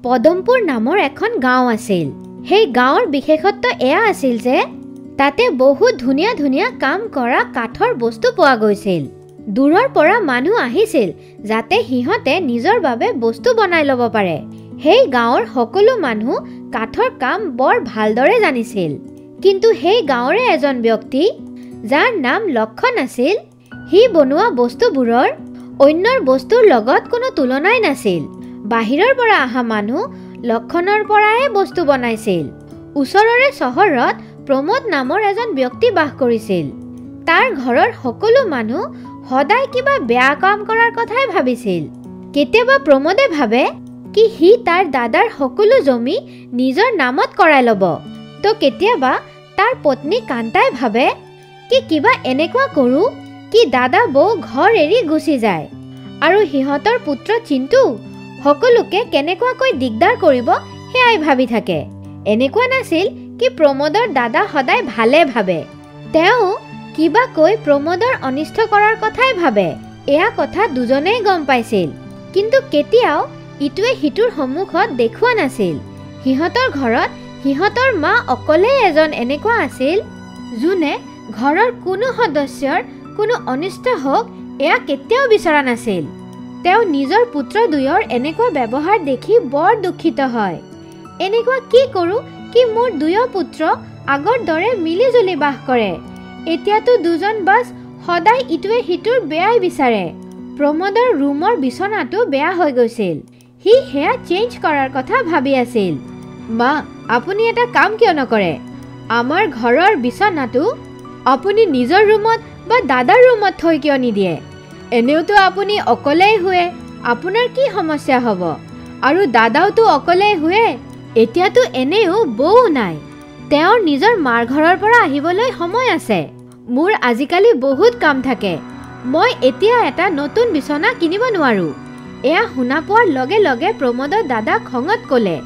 পদমপুৰ নামৰ এখন গাঁও আছিল। সেই গাঁৱৰ বিশেষত্ব এয়া আছিল যে তাতে বহুত ধুনীয়া ধুনীয়া কাম কৰা কাঠৰ বস্তু পোৱা গৈছিল। দূৰৰ পৰা মানুহ আহিছিল যাতে সিহঁতে নিজৰ বাবে বস্তু বনাই ল'ব পাৰে। সেই গাঁৱৰ সকলো মানুহ কাঠৰ কাম বৰ ভালদৰে জানিছিল। কিন্তু সেই গাঁৱৰে এজন ব্যক্তি, যাৰ নাম লক্ষণ আছিল, সি বনোৱা বস্তুবোৰৰ অন্যৰ বস্তুৰ লগত কোনো তুলনাই নাছিল। বাহিৰৰ পৰা অহা মানুহ লক্ষণৰ পৰাই বস্তু বনাইছিল। ওচৰৰে চহৰত প্ৰমোদ নামৰ এজন ব্যক্তি বাস কৰিছিল। তাৰ ঘৰৰ সকলো মানুহ সদায় কিবা বেয়া কাম কৰাৰ কথাই ভাবিছিল। কেতিয়াবা প্ৰমোদে ভাবে কি সি তাৰ দাদাৰ সকলো জমি নিজৰ নামত কৰাই ল'ব, তো কেতিয়াবা তাৰ পত্নী কান্তাই ভাবে কি কিবা এনেকুৱা কৰোঁ কি দাদা বৌ ঘৰ এৰি গুচি যায় আৰু সিহঁতৰ পুত্ৰ চিন্তু সকলোকে কেনেকুৱাকৈ দিগদাৰ কৰিব সেয়াই ভাবি থাকে। এনেকুৱা নাছিল কি প্ৰমোদৰ দাদা সদায় ভালে ভাবে, তেওঁ কিবাকৈ প্ৰমোদৰ অনিষ্ট কৰাৰ কথাই ভাবে। এয়া কথা দুজনেই গম পাইছিল, কিন্তু কেতিয়াও ইটোৱে সিটোৰ সন্মুখত দেখুওৱা নাছিল। সিহঁতৰ ঘৰত সিহঁতৰ মা অকলেই এজন এনেকুৱা আছিল যোনে ঘৰৰ কোনো সদস্যৰ কোনো অনিষ্ট হওক এয়া কেতিয়াও বিচৰা নাছিল। তেওঁ নিজৰ পুত্ৰ দুয়োৰ এনেকুৱা ব্যৱহাৰ দেখি বৰ দুখিত হয়। এনেকুৱা কি কৰোঁ কি মোৰ দুয়ো পুত্ৰ আগৰ দৰে মিলিজুলি বাস কৰে, এতিয়াতো দুজন বাছ সদায় ইটোৱে সিটোৰ বেয়াই বিচাৰে। প্ৰমোদৰ ৰুমৰ বিচনাটো বেয়া হৈ গৈছিল, সি সেয়া চেঞ্জ কৰাৰ কথা ভাবি আছিল। মা, আপুনি এটা কাম কিয় নকৰে, আমাৰ ঘৰৰ বিচনাটো আপুনি নিজৰ ৰুমত বা দাদাৰ ৰুমত থৈ কিয় নিদিয়ে? এনেওতো আপুনি অকলেই শুৱে, আপোনাৰ কি সমস্যা হ'ব? আৰু দাদাওতো অকলেই শুৱে, এতিয়াতো এনেও বৌ নাই, তেওঁৰ নিজৰ মাৰ ঘৰৰ পৰা আহিবলৈ সময় আছে। মোৰ আজিকালি বহুত কাম থাকে, মই এতিয়া এটা নতুন বিচনা কিনিব নোৱাৰোঁ। এয়া শুনা পোৱাৰ লগে লগে প্ৰমোদৰ দাদা খঙত ক'লে,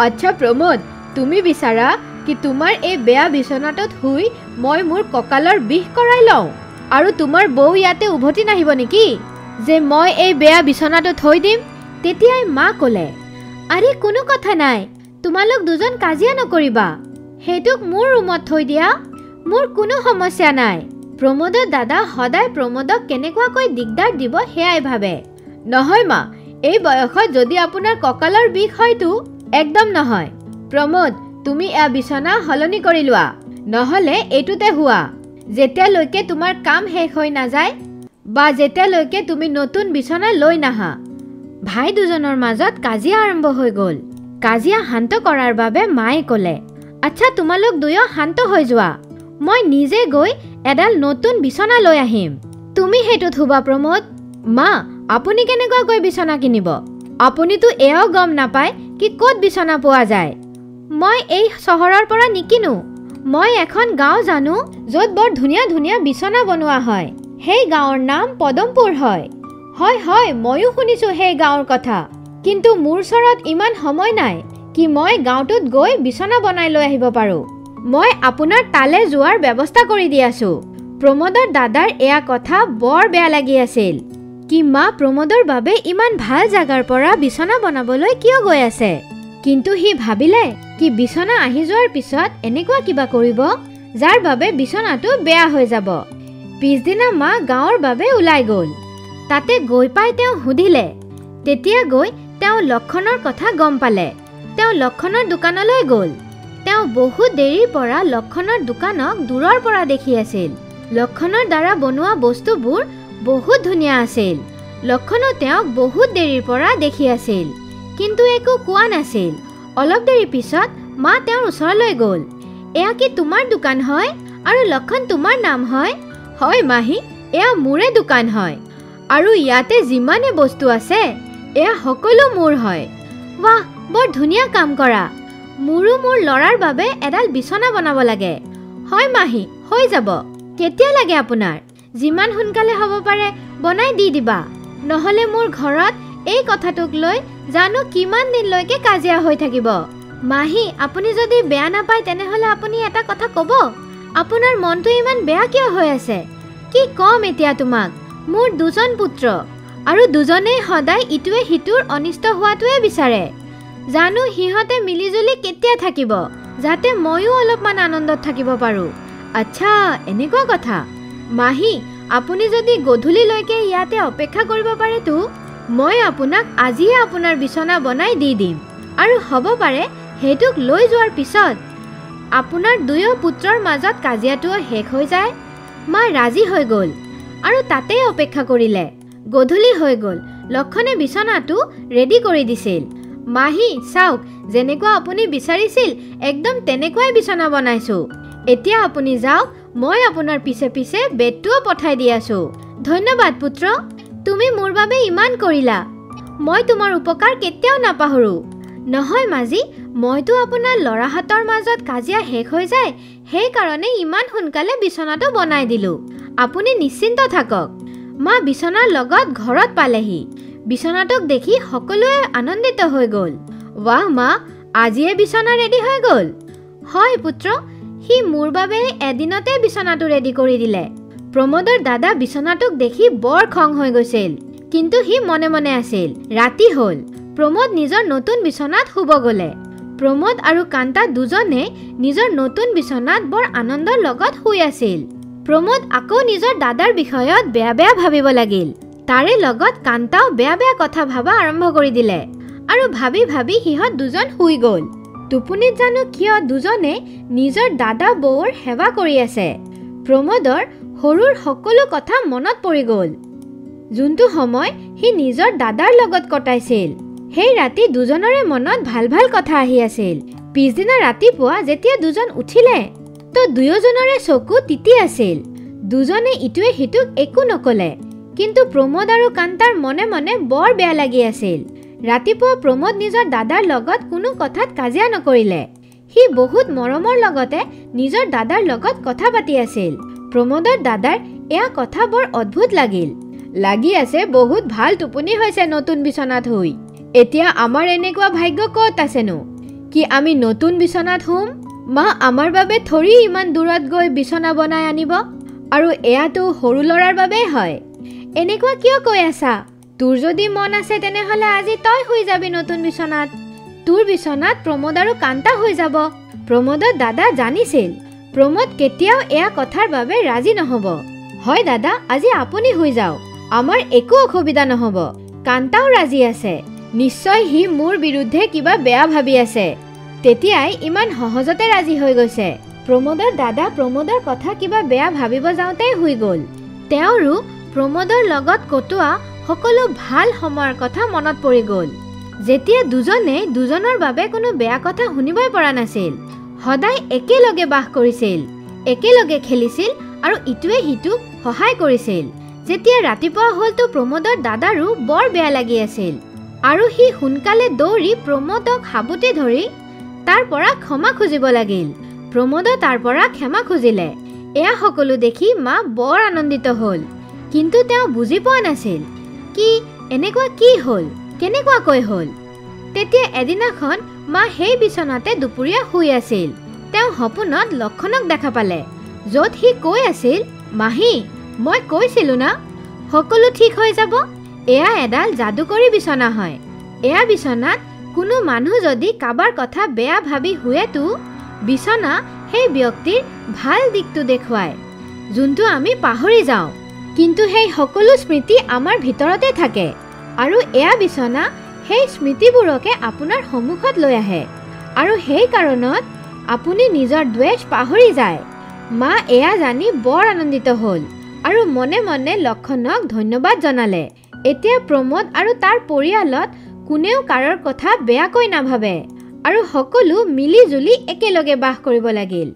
আচ্ছা প্ৰমোদ, তুমি বিচাৰা কি তোমাৰ এই বেয়া বিচনাটোত শুই মই মোৰ কঁকালৰ বিষ কৰাই লওঁ, আৰু তোমাৰ বৌ ইয়াতে উভতি নাহিব নেকি যে মই এই বেয়া বিচনাটো থৈ দিম? তেতিয়াই মা ক'লে, আৰে কোনো কথা নাই, তোমালোক দুজন কাজিয়া নকৰিবা, সেইটোক মোৰ ৰুমত থৈ দিয়া, মোৰ কোনো সমস্যা নাই। প্ৰমোদৰ দাদা সদায় প্ৰমোদক কেনেকুৱাকৈ দিগদাৰ দিব সেয়াই ভাবে। নহয় মা, এই বয়সত যদি আপোনাৰ কঁকালৰ বিষ হয়তো একদম নহয়। প্ৰমোদ, তুমি এয়া বিচনা সলনি কৰি লোৱা, নহ'লে এইটোতে হোৱা, যেতিয়ালৈকে তোমাৰ কাম শেষ হৈ নাযায় বা যেতিয়ালৈকে তুমি নতুন বিচনা লৈ নাহা। ভাই দুজনৰ মাজত কাজিয়া আৰম্ভ হৈ গ'ল। কাজিয়া শান্ত কৰাৰ বাবে মায়ে ক'লে, আচ্ছা তোমালোক দুয়ো শান্ত হৈ যোৱা, মই নিজে গৈ এডাল নতুন বিচনা লৈ আহিম, তুমি সেইটোত শুবা। প্ৰমোদ, মা, আপুনি কেনেকুৱাকৈ বিচনা কিনিব? আপুনিতো এয়াও গম নাপায় কি ক'ত বিচনা পোৱা যায়। মই এই চহৰৰ পৰা নিকিনো, মই এখন গাঁও জানো য'ত বৰ ধুনীয়া ধুনীয়া বিচনা বনোৱা হয়, সেই গাঁৱৰ নাম পদমপুৰ হয়। হয় হয়, ময়ো শুনিছোঁ সেই গাঁৱৰ কথা, কিন্তু মোৰ ওচৰত ইমান সময় নাই কি মই গাঁৱটোত গৈ বিচনা বনাই লৈ আহিব পাৰোঁ। মই আপোনাৰ তালৈ যোৱাৰ ব্যৱস্থা কৰি দি আছোঁ। প্ৰমোদৰ দাদাৰ এয়া কথা বৰ বেয়া লাগি আছিল কি মা প্ৰমোদৰ বাবে ইমান ভাল জাগাৰ পৰা বিচনা বনাবলৈ কিয় গৈ আছে। কিন্তু সি ভাবিলে কি বিচনা আহি যোৱাৰ পিছত এনেকুৱা কিবা কৰিব যাৰ বাবে বিচনাটো বেয়া হৈ যাব। পিছদিনা মা গাঁৱৰ বাবে ওলাই গ'ল। তাতে গৈ পাই তেওঁ সুধিলে, তেতিয়া গৈ তেওঁ লক্ষণৰ কথা গম পালে। তেওঁ লক্ষণৰ দোকানলৈ গ'ল। তেওঁ বহুত দেৰিৰ পৰা লক্ষণৰ দোকানক দূৰৰ পৰা দেখি আছিল। লক্ষণৰ দ্বাৰা বনোৱা বস্তুবোৰ বহুত ধুনীয়া আছিল। লক্ষণো তেওঁক বহুত দেৰিৰ পৰা দেখি আছিল, কিন্তু একো কোৱা নাছিল। অলপ দেৰি পিছত মা তেওঁৰ ওচৰলৈ গ'ল। এয়া কি তোমাৰ দোকান হয় আৰু লক্ষণ তোমাৰ নাম হয়? হয় মাহী, এয়া মোৰে দোকান হয় আৰু ইয়াতে যিমানে বস্তু আছে এয়া সকলো মোৰ হয়। বাহ, বৰ ধুনীয়া কাম কৰা, মোৰো মোৰ ল'ৰাৰ বাবে এডাল বিচনা বনাব লাগে। হয় মাহী, হৈ যাব। কেতিয়া লাগে আপোনাৰ? যিমান সোনকালে হ'ব পাৰে বনাই দি দিবা, নহ'লে মোৰ ঘৰত এই কথাটোক লৈ জানো কিমান দিনলৈকে কাজিয়া হৈ থাকিব। মাহী, আপুনি যদি বেয়া নাপায় তেনেহ'লে আপুনি এটা কথা ক'ব, আপোনাৰ মনটো ইমান বেয়া কিয় হৈ আছে? কি ক'ম এতিয়া তোমাক, মোৰ দুজন পুত্ৰ আৰু দুজনেই সদায় ইটোৱে সিটোৰ অনিষ্ট হোৱাটোৱে বিচাৰে। জানো সিহঁতে মিলিজুলি কেতিয়া থাকিব, যাতে ময়ো অলপমান আনন্দত থাকিব পাৰোঁ। আচ্ছা, এনেকুৱা কথা। মাহী, আপুনি যদি গধূলিলৈকে ইয়াতে অপেক্ষা কৰিব পাৰেতো মই আপোনাক আজিয়ে আপোনাৰ বিচনা বনাই দি দিম। আৰু হ'ব পাৰে সেইটোক লৈ যোৱাৰ পিছত আপোনাৰ দুয়ো পুত্ৰৰ মাজত কাজিয়াটোও শেষ হৈ যায়। মা ৰাজি হৈ গ'ল আৰু তাতেই অপেক্ষা কৰিলে। গধূলি হৈ গ'ল। লক্ষণে বিচনাটো ৰেডি কৰি দিছিল। মাহী চাওক, যেনেকুৱা আপুনি বিচাৰিছিল একদম তেনেকুৱাই বিচনা বনাইছোঁ। এতিয়া আপুনি যাওক, মই আপোনাৰ পিছে পিছে বেডটোও পঠাই দি আছোঁ। ধন্যবাদ পুত্ৰ, তুমি মোৰ বাবে ইমান কৰিলা, মই তোমাৰ উপকাৰ কেতিয়াও নাপাহৰোঁ। নহয় মাজি, মইতো আপোনাৰ ল'ৰাহঁতৰ মাজত কাজিয়া শেষ হৈ যায় সেইকাৰণে ইমান সোনকালে বিচনাটো বনাই দিলোঁ। আপুনি নিশ্চিন্ত থাকক। মা বিচনাৰ লগত ঘৰত পালেহি। বিচনাটোক দেখি সকলোৱে আনন্দিত হৈ গ'ল। ৱাহ মা, আজিয়ে বিচনা ৰেডি হৈ গ'ল? হয় পুত্ৰ, সি মোৰ বাবে এদিনতে বিচনাটো ৰেডি কৰি দিলে। প্ৰমোদৰ দাদা বিচনাটোক দেখি বৰ খং হৈ গৈছিল, কিন্তু সি মনে মনে আছিল। ৰাতি হ'ল। প্ৰমোদ নিজৰ নতুন বিচনাত শুব গ'লে। প্ৰমোদ আৰু কান্তা দুজনে নিজৰ নতুন বিচনাত বৰ আনন্দৰ লগত শুই আছিল। প্ৰমোদ আকৌ নিজৰ দাদাৰ বিষয়ত বেয়া বেয়া ভাবিব লাগিল। তাৰে লগত কান্তাও বেয়া বেয়া কথা ভাবা আৰম্ভ কৰি দিলে আৰু ভাবি ভাবি সিহঁত দুজন শুই গ'ল। টোপনিত জানো কিয় দুজনে নিজৰ দাদা বৌৰ সেৱা কৰি আছে। প্ৰমোদৰ সৰুৰ সকলো কথা মনত পৰি গ'ল, যোনটো সময় সি নিজৰ দাদাৰ লগত কটাইছিল। সেই ৰাতি দুজনৰে মনত ভাল ভাল কথা আহি আছিল। পিছদিনা ৰাতিপুৱা যেতিয়া দুজন উঠিলে তো দুয়োজনৰে চকু তিতি আছিল। দুজনে ইটোৱে সিটোক একো নক'লে, কিন্তু প্ৰমোদ আৰু কান্তাৰ মনে মনে বৰ বেয়া লাগি আছিল। ৰাতিপুৱা প্ৰমোদ নিজৰ দাদাৰ লগত কোনো কথাত কাজিয়া নকৰিলে। সি বহুত মৰমৰ লগতে নিজৰ দাদাৰ লগত কথা পাতি আছিল। প্ৰমোদৰ দাদাৰ এয়া কথা বৰ অদ্ভুত লাগিল। লাগি আছে বহুত ভাল টোপনি হৈছে নতুন বিচনাত শুই। এতিয়া আমাৰ এনেকুৱা ভাগ্য ক'ত আছেনো কি আমি নতুন বিচনাত শুম? মা আমাৰ বাবে থৰি ইমান দূৰত গৈ বিচনা বনাই আনিব, আৰু এয়াতো সৰু ল'ৰাৰ বাবেই হয়। এনেকুৱা কিয় কৈ আছা? তোৰ যদি মন আছে তেনেহ'লে আজি তই শুই যাবি নতুন বিচনাত। তোৰ বিচনাত প্ৰমোদ আৰু কান্তা হৈ যাব। প্ৰমোদৰ দাদা জানিছিল প্ৰমোদ কেতিয়াও এয়া কথাৰ বাবে ৰাজি নহ'ব। হয় দাদা, আজি আপুনি শুই যাওক, আমাৰ একো অসুবিধা নহ'ব। কান্তাও ৰাজি আছে। নিশ্চয় সি মোৰ বিৰুদ্ধে কিবা বেয়া ভাবি আছে, তেতিয়াই ইমান সহজতে ৰাজি হৈ গৈছে। প্ৰমোদৰ দাদা প্ৰমোদৰ কথা কিবা বেয়া ভাবিব যাওঁতেই শুই গ'ল। তেওঁৰো প্ৰমোদৰ লগত কটোৱা সকলো ভাল সময়ৰ কথা মনত পৰি গ'ল, যেতিয়া দুজনে দুজনৰ বাবে কোনো বেয়া কথা শুনিবই পৰা নাছিল। সদায় একেলগে বাস কৰিছিল, একেলগে খেলিছিল আৰু ইটোৱে সিটোক সহায় কৰিছিল। যেতিয়া ৰাতিপুৱা হ'লতো প্ৰমোদৰ দাদাৰো বৰ বেয়া লাগি আছিল আৰু সি সোনকালে দৌৰি প্ৰমোদক সাবটি ধৰি তাৰ পৰা ক্ষমা খুজিব লাগিল। প্ৰমোদে তাৰ পৰা ক্ষমা খুজিলে। এয়া সকলো দেখি মা বৰ আনন্দিত হ'ল, কিন্তু তেওঁ বুজি পোৱা নাছিল কি এনেকুৱা কি হ'ল, কেনেকুৱাকৈ হ'ল। তেতিয়া এদিনাখন মা সেই বিচনাতে দুপৰীয়া শুই আছিল। তেওঁ সপোনত লক্ষণক দেখা পালে, য'ত সি কৈ আছিল, মাহী মই কৈছিলোঁ না সকলো ঠিক হৈ যাব। এয়া এডাল যাদুকৰী বিচনা হয়। এয়া বিচনাত কোনো মানুহ যদি কাৰোবাৰ কথা বেয়া ভাবি শুৱেতো বিচনা সেই ব্যক্তিৰ ভাল দিশটো দেখুৱায়, যোনটো আমি পাহৰি যাওঁ, কিন্তু সেই সকলো স্মৃতি আমাৰ ভিতৰতে থাকে আৰু এয়া বিচনা সেই স্মৃতিবোৰকে আপোনাৰ সন্মুখত লৈ আহে আৰু সেই কাৰণত আপুনি নিজৰ দ্বেষ পাহৰি যায়। মা এয়া জানি বৰ আনন্দিত হ'ল আৰু মনে মনে লক্ষণক ধন্যবাদ জনালে। এতিয়া প্ৰমোদ আৰু তাৰ পৰিয়ালত কোনেও কাৰোৰ কথা বেয়াকৈ নাভাবে আৰু সকলো মিলি জুলি একেলগে বাস কৰিব লাগিল।